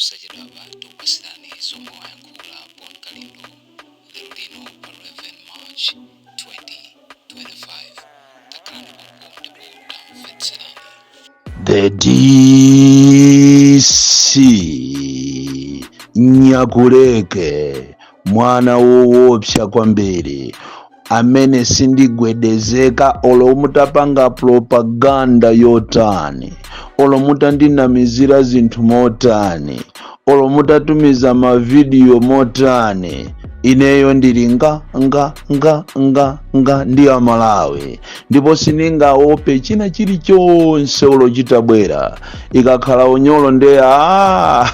Posachedwapa tikupasirani zomwe wayankhula Bon Kalindo lero lino pa 11 March 2025. Takhalani pompo ndipo tamvetserani. The DC Nyakuleke, mwana woopsa kwambiri amene sindigwedezeka olo mutapanga propaganda yotani, olo mutandinamizira zinthu motani, olo mutatumiza mavidiyo motani. Ineyo ndili nga nga nga nga nga ndi Amalawi, ndipo sindingaope china chilichonse olo chitabwera. Ikakhala unyolo, ndeya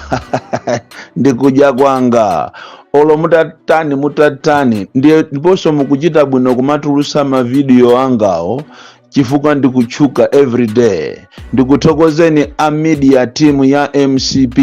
ndikudya kwanga. Olo mutatani mutatani, ndiye ndiponso mukuchita bwino kumatulusa mavidiyo angawo chifukwa ndikutchuka everyday. Ndikuthokozeni a media team ya MCP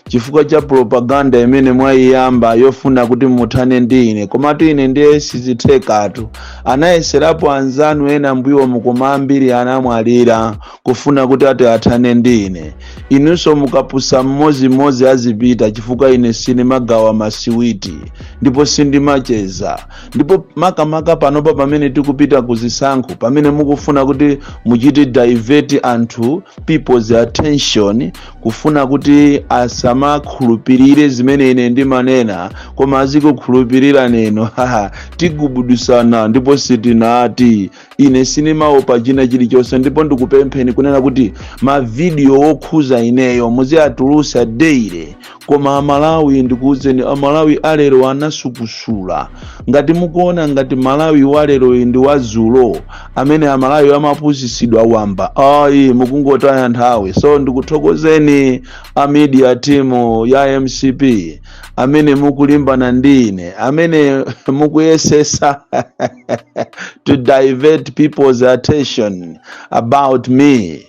chifukwa cha propaganda imene mwayiyamba yofuna kuti muthane ndi ine, komatu ine ndiye sizithekatu. Anayeserapo anzanu ena mbuyomu, koma ambiri anamwalira kufuna kuti ati athane ndi ine. Inunso mukapusa, mmodzi azipita, chifukwa ine sindimagawa masiwiti ndipo sindimacheza. Ndipo makamaka panopa pamene tikupita kuzisankho, pamene mukufuna kuti muchite divert anthu, people's attention, kufuna kuti asamakhulupirire zimene ine ndimanena koma azikukhulupirira neno, tigubudusana ndipo sitinati. Ine sindimaopa china chilichonse, ndipo ndikupempheni kunena kuti mavidiyo okhuza ineyo muziyatulusa daily. Koma Amalawi, ndikuwuzeni, Amalawi alero anasukusula. Ngati mukuona ngati Malawi walero ndi wazulo amene Amalawi amapusisidwa wamba, ayi, mukungotaya nthawi. So ndikuthokozeni a media team ya MCP amene mukulimbana ndi ine, amene mukuyesesa to divert people's attention about me.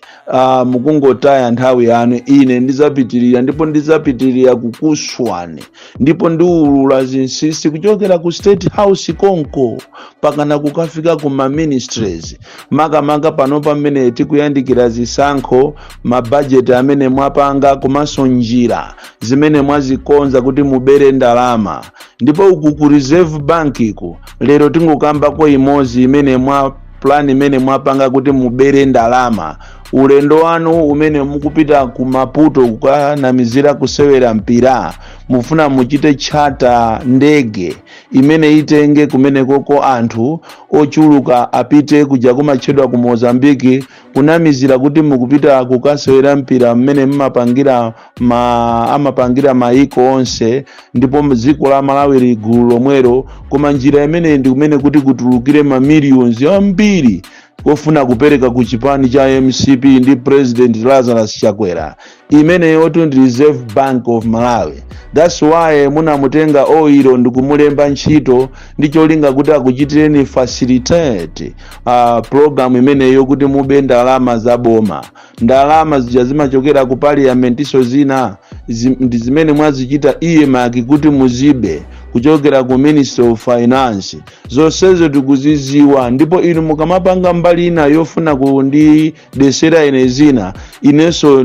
Mukungotaya nthawi yanu. Ine ndizapitirira ndipo ndizapitirira kukuswani, ndipo ndiwulula zinsinsi kuchokera ku State House konko pakana kukafika ku ma ministries. Makamaka pano pamene tikuyandikira zisankho, mabajeti amene mwapanga komanso njira zimene mwazikonza kuti mubere ndalama. Ndipo uku ku Reserve Bank iku, lero tingokambako imodzi imene mwa plan imene mwapanga kuti mubere ndalama. Ulendo wanu umene mukupita ku Maputo kukanamizira kusewera mpira, mufuna muchite charter ndege imene itenge kumenekoko anthu ochuluka, apite kuja kumatchedwa ku Mozambiki, kunamizira kuti mukupita kukasewera mpira mmene mmapangira ma amapangira maiko onse, ndipo dziko la Malawi ligulu lomwero. Koma njira imeneyi ndi kumene kuti kutulukire ma millions ambiri kofuna kupereka ku chipani cha MCP ndi President Lazarus Chakwera. Imeneyotu ndi Reserve Bank of Malawi. That's why munamutenga oilo ndikumulemba ntchito ndi cholinga kuti akuchitireni facilitate program imeneyo kuti mube ndalama za boma. Ndalama zija zimachokera ku parliament, zina ndi zimene mwazichita earmark kuti muzibe kuchokera ku Ministry of Finance. Zonsezo tikuziziwa. Ndipo inu mukamapanga mbali ina yofuna kundidesera ine zina, inenso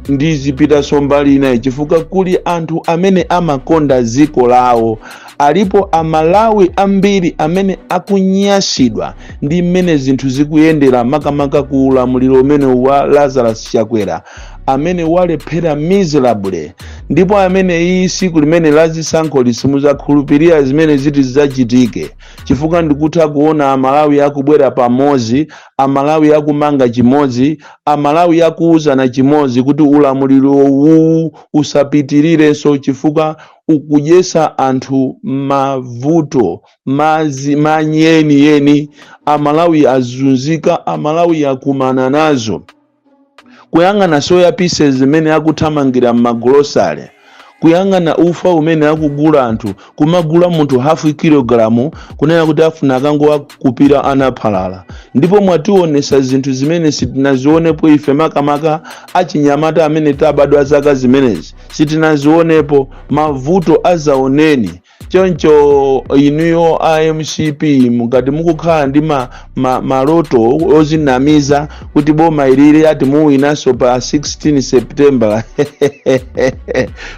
ndizipitanso mbali inayi, chifukwa kuli anthu amene amakonda dziko lawo. Alipo Amalawi ambiri amene akunyasidwa ndi mmene zinthu zikuyendera, makamaka ku ulamuliro umene wa Lazarus Chakwera amene walephera miserably. Ndipo amene iyi siku limene lazisankho lisimuzakhulupirira zimene ziti zidzachitike, chifukwa ndikutha kuona Amalawi akubwera pamodzi, Amalawi akumanga chimodzi, Amalawi akuwuzana chimodzi kuti ulamuliro uwu usapitirirenso, chifukwa ukudyesa anthu mavuto mazi manyeniyeni. Amalawi azunzika, Amalawi akumana nazo. Kuyang'ana soya pieces zimene akuthamangira m'magolosale, kuyang'ana ufa umene akugula anthu, kumagula munthu hafu kilogramu kunena kuti afuna akangowakupira anaphalala. Ndipo mwationesa zinthu zimene sitinazionepo ife, makamaka achinyamata amene tabadwa zaka zimenezi sitinazionepo. Mavuto azaoneni. Choncho inuyo a MCP, mukati mukukhala ndi maloto ozinamiza kuti boma ilili ati muwinanso pa 16 September,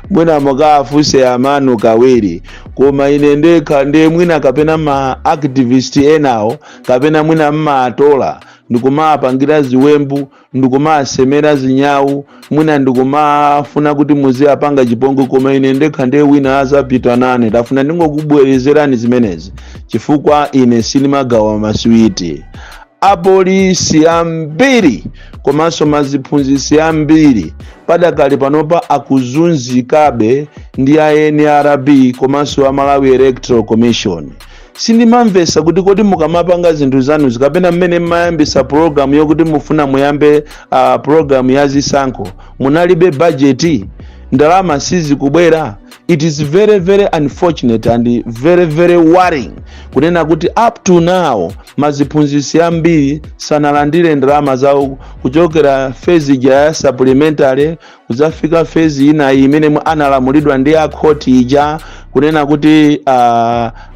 mwina mukaafuse amanu kawiri. Koma ine ndekha ndiye mwina kapena ma activist enawo, kapena mwina mmatola ndikumapangira ziwembu, ndikumasemera zinyawu, mwina ndikumafuna kuti muziyapanga chipongwe, koma ine ndekha ndiye wina azapita nane. Tafuna ndingokubwerezerani zimenezi chifukwa ine sindimagawa maswiti. Apolisi ambiri komanso maziphunzitsi ambiri padakali panopa akuzunzikabe ndi a NRB komanso a Malawi Electoral Commission. Sindimamvesa kuti kodi mukamapanga zinthu zanu, kapena mmene mmayambisa pologalamu yokuti mufuna muyambe pologalamu ya zisankho, munalibe bajeti? Ndalama sizikubwera? It is very very unfortunate and very very worrying kunena kuti up to now maziphunzitsi ambiri sanalandire ndalama zawo kuchokera phase ija ya supplementary kuzafika phase ina imene analamulidwa ndi akhoti ija kunena kuti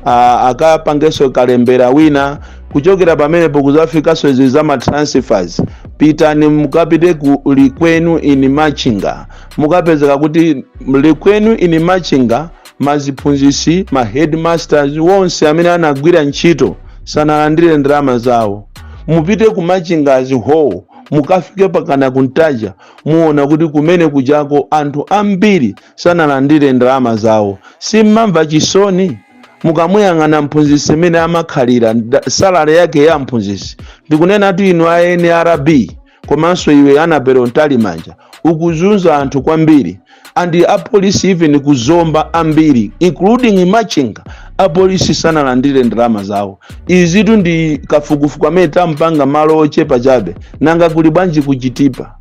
akapangenso kalembera wina. Kuchokera pamenepo kuzafikanso izi za ma transfers. Pitani, mukapite ku Likwenu in Machinga, mukapezeka kuti Likwenu in Machinga maziphunzitsi, ma headmasters wonse amene anagwira ntchito sanalandire ndalama zawo. Mupite ku Machinga as whole, mukafike pakana kuntaja, muona kuti kumene kujako anthu ambiri sanalandire ndalama zawo. Simmamva chisoni mukamuyang'ana mphunzitsi imene amakhalira salary yake ya mphunzitsi? Ndikunena tu inu a NRB komanso iwe Annabel Mtalimanja, ukuzunza anthu kwambiri. And apolisi even kuzomba ambiri, including Machinga, apolisi sanalandire ndalama zawo. Izitu ndi kafukufuku amene tampanga malo ochepa chabe. Nanga kuli bwanji kuchitipa?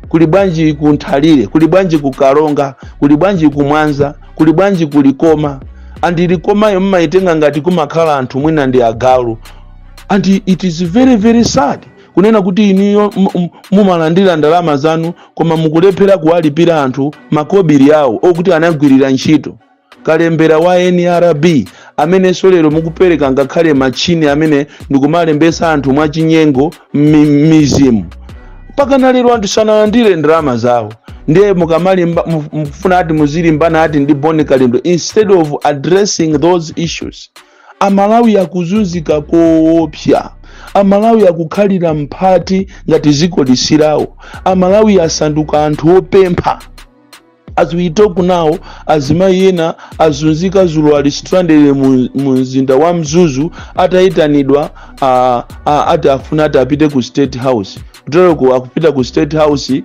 Kuli bwanji ku Nthalire? Kuli bwanji ku Kalonga? Kuli bwanji ku Mwanza? Kuli bwanji ku Likoma? And Likomayo mmaitenga ngati kumakhala anthu mwina ndi agalu. And it is very very sad kunena kuti inuyo mumalandira ndalama zanu koma mukulephera kuwalipira anthu makobiri awo okuti anagwirira ntchito. Kalembera wa NRB amenenso lero mukupereka ngakhale machini amene ndikumalembesa anthu mwachinyengo m'mizimu, pakana lero anthu sanalandire ndalama zawo. Ndiye mukamalimba mufuna ati muzilimbana ati ndi Bon Kalindo instead of addressing those issues. Amalawi akuzunzika koopsa. Amalawi akukhalira mphati ngati ziko lisirawo. Amalawi asanduka anthu opempha. As we talk now, azimayi ena azunzika zulo, ali stranded mu mzinda wa Mzuzu, atayitanidwa ati afuna ati apite ku State House. Kutereko akupita ku State House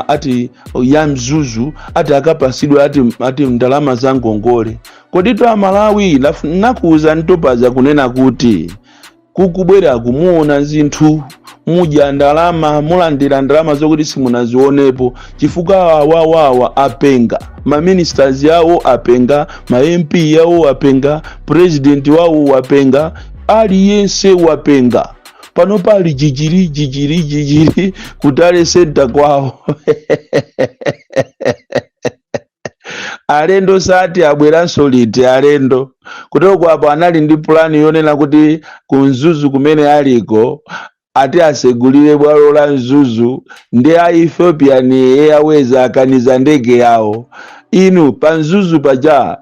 ati ya Mzuzu, ati akapasidwe ati ndalama za ngongole. Kodi Amalawi, nakuuza ntopaza kunena kuti kukubwera kumuona zinthu, mudya ndalama, mulandira ndalama zokuti simunazionepo, chifukwa awawawa apenga. Ma ministers yawo apenga, ma MP yawo apenga, president wawo wapenga, aliyense wapenga. Pano pali jijiri jijiri jijiri ku tally center kwawo. Alendo sati abweranso liti alendo kutoko apo anali ndi pulani yonena kuti ku Mzuzu kumene aliko ati asegulire bwalo la Mzuzu, ndi a Ethiopian Airways akaniza ndege yawo. Inu, pa Mzuzu paja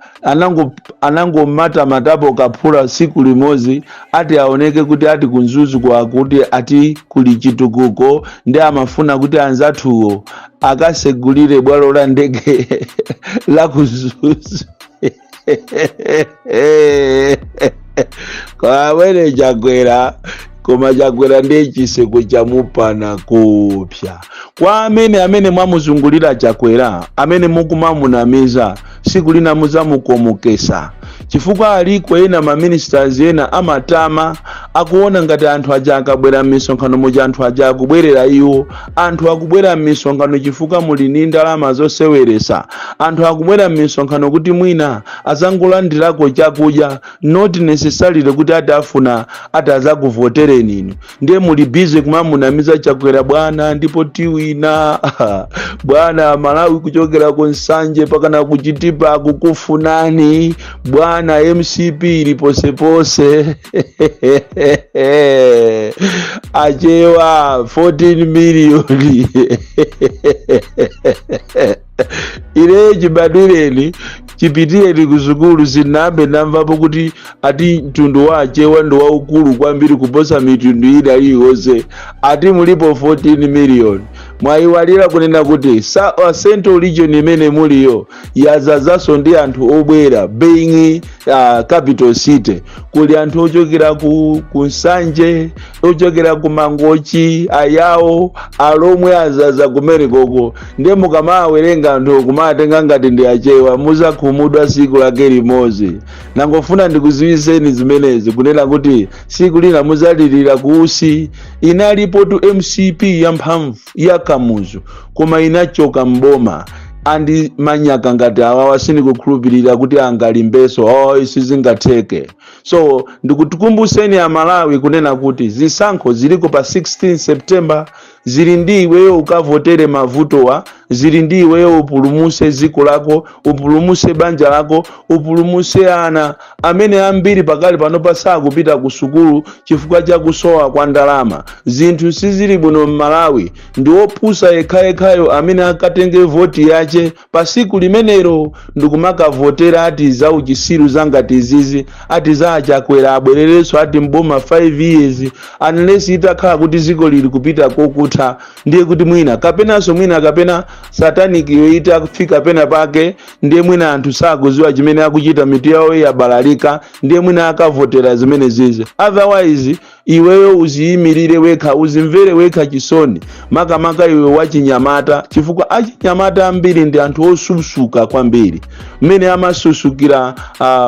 anangomatamatapo kaphula siku limodzi, ati aoneke kuti ati ku Mzuzu kwakuti ati kuli chitukuko, ndi amafuna kuti anzathuwo akasegulire bwalo la ndege la ku Mzuzu. Kawere Chakwera, koma Chakwera ndiye chiseko chamupana kupya. Kwa amene mwamuzungulira Chakwera, amene mukumamunamiza, siku lina muzamukomokesa, chifukwa aliko ena ma ministers ena amatama, akuona ngati anthu aja akabwera m'misonkhano muja anthu aja akubwerera iwo. Anthu akubwera m'misonkhano chifukwa muli ndi ndalama zoseweresa. Anthu akubwera m'misonkhano kuti mwina azangolandirako chakudya, not necessarily kuti ati afuna ati azakuvotereni inu. Ndiye muli busy kumamunamiza Chakwera, "Bwana, ndipo tiwina bwana. Malawi kuchokera ku Nsanje pakana kuchitipa akukufunani bwana." Bwana, MCP ili posepose. Achewa 14 miliyoni. Ine chibadwireni, chipitireni ku sukulu, sinambe ndamvapo kuti ati mtundu wa Achewa ndi waukulu kwambiri kuposa mitundu ina iliyonse, ati mulipo 14 million. Mwayiwalira kunena kuti Central Region imene muliyo yazazanso ndi anthu obwera. Being capital city, kuli anthu ochokera ku Nsanje, ochokera ku Mangochi, Ayawo, Alomwe, azaza kumene koko. Ndiye mukamawerenga anthu kumatenga ngati ndi Achewa, muzakhumudwa siku lake limodzi. Nangofuna ndikuziwiseni zimenezi, kunena kuti siku lina muzalirira kuusi. Inalipo tu MCP yamphamvu ya Kamuzu, koma inachoka mboma. Andi manyaka ngati awawa sindikukhulupirira kuti angalimbeso. Oh, sizingatheke. So ndikutikumbuseni Amalawi kunena kuti zisankho ziliko pa 16 September. Zili ndi iweyo ukavotere mavutowa, zili ndi iweyo upulumuse dziko lako, upulumuse banja lako, upulumuse ana amene ambiri pakali pano pasakupita ku sukulu chifukwa cha kusowa kwa ndalama. Zinthu sizili bwino m'Malawi. Ndi opusa yekhayekhayo amene akatenge voti yache pa siku limenelo ndikumakavotera ati za uchisiru zangati izizi, ati za Achakwera abwererenso ati mboma 5 years, unless itakhala kuti dziko lili kupita kokutha. Ndiye kuti mwina kapenanso mwina kapena satanic yo itafika pena pake, ndiye mwina anthu sakuziwa chimene akuchita, mitu yawo yabalalika, ndiye mwina akavotera zimene zizi. Otherwise iweyo uziyimirire wekha, uzimvere wekha chisoni, makamaka iwe wachinyamata, chifukwa achinyamata ambiri ndi anthu osusuka kwambiri. Mmene amasusukira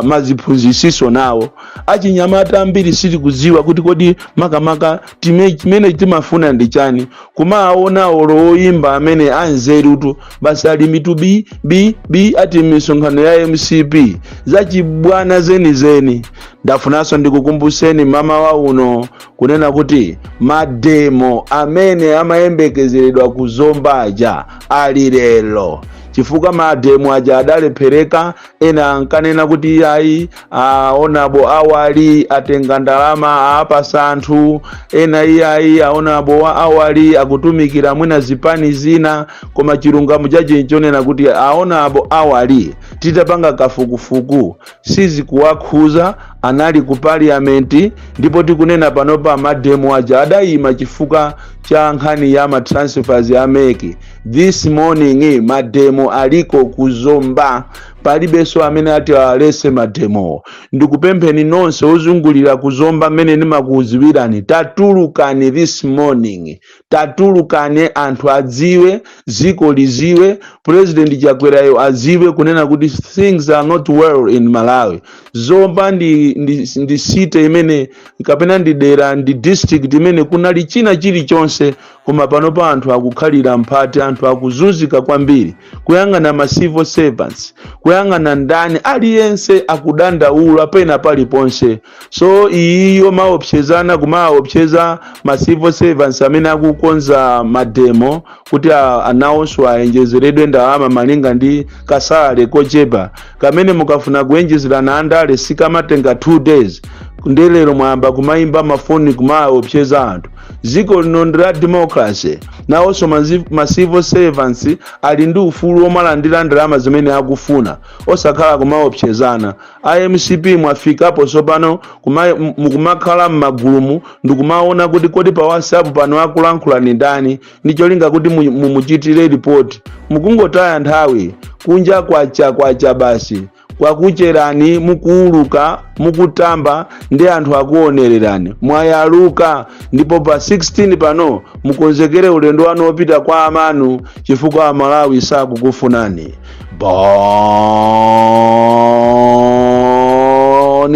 maziphunzisiso nawo achinyamata ambiri, sitikudziwa kuti kodi makamaka chimene timafuna ndi chani. Kumaona olo oyimba amene anzerutu basi ali mitu b b b, ati misonkhano ya MCP, zachibwana zenizeni. Ndafunanso ndikukumbuseni mama uno kunena kuti mademo amene amayembekezeredwa kuzomba aja ali lero, chifukwa mademo aja adalephereka. Ena ankanena kuti ayi, aonabo awali atenga ndalama apasa anthu ena, iyayi, aonabo awali akutumikira mwina zipani zina. Koma chilungamo chache nchonena kuti aonabo awali titapanga kafukufuku sizikuwakhuza, anali ku parliament. Ndipo tikunena panopa mademo aja adayima chifukwa cha nkhani ya ma transfers a MEC. This morning mademo aliko kuzomba, palibenso amene ati alese mademo. Ndikupempheni nonse ozungulira kuzomba mmene ndimakuziwirani, tatulukani this morning, tatulukani, anthu adziwe, dziko liziwe, President Chakwerayo adziwe kunena kuti things are not well in Malawi. Zomba ndi city imene kapena ndi dera, ndi district imene kunali china chilichonse, koma panopa anthu akukhalira mphati, anthu akuzunzika kwambiri. Kuyang'ana ma civil servants, kuyang'ana ndani, aliyense akudandaula pena paliponse. So iyiyo maopsezana, kumaopseza ma civil servants amene akukonza mademo kuti anawonso ayenjezeredwe ndalama malinga ndi ka salary kochepa kamene mukafuna kuyenjezerana andale sikamatenga 2 days. Ndelero mwayamba kumayimba mafoni kumaopseza anthu. Dziko lino ndi la democracy. Nawonso ma civil servants ali ndi ufulu omalandira ndalama zimene akufuna, osakhala kumaopsezana. IMCP mwafikapo tsopano mukumakhala m'magulumu ndikumaona kuti kodi pa WhatsApp pano akulankhula ni ndani, ndi cholinga kuti mumuchitire ripoti. Mukungotaya nthawi. Kunja kwacha, kwacha basi, kwakucherani mukuuluka, mukutamba ndi anthu akuonererani. Mwayaluka. Ndipo pa 16 pano mukonzekere ulendo wanu wopita kwa amanu, chifukwa Amalawi sakukufunani. Bon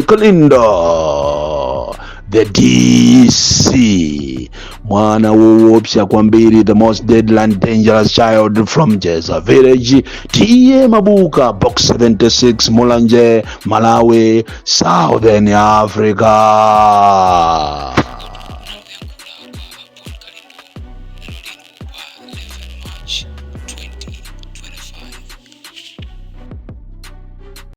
Kalindo, the DC, mwana woopsa kwambiri, the most deadly and dangerous child from Jeza Village, T/A Mabuka, Box 76, Mulanje, Malawi, Southern Africa.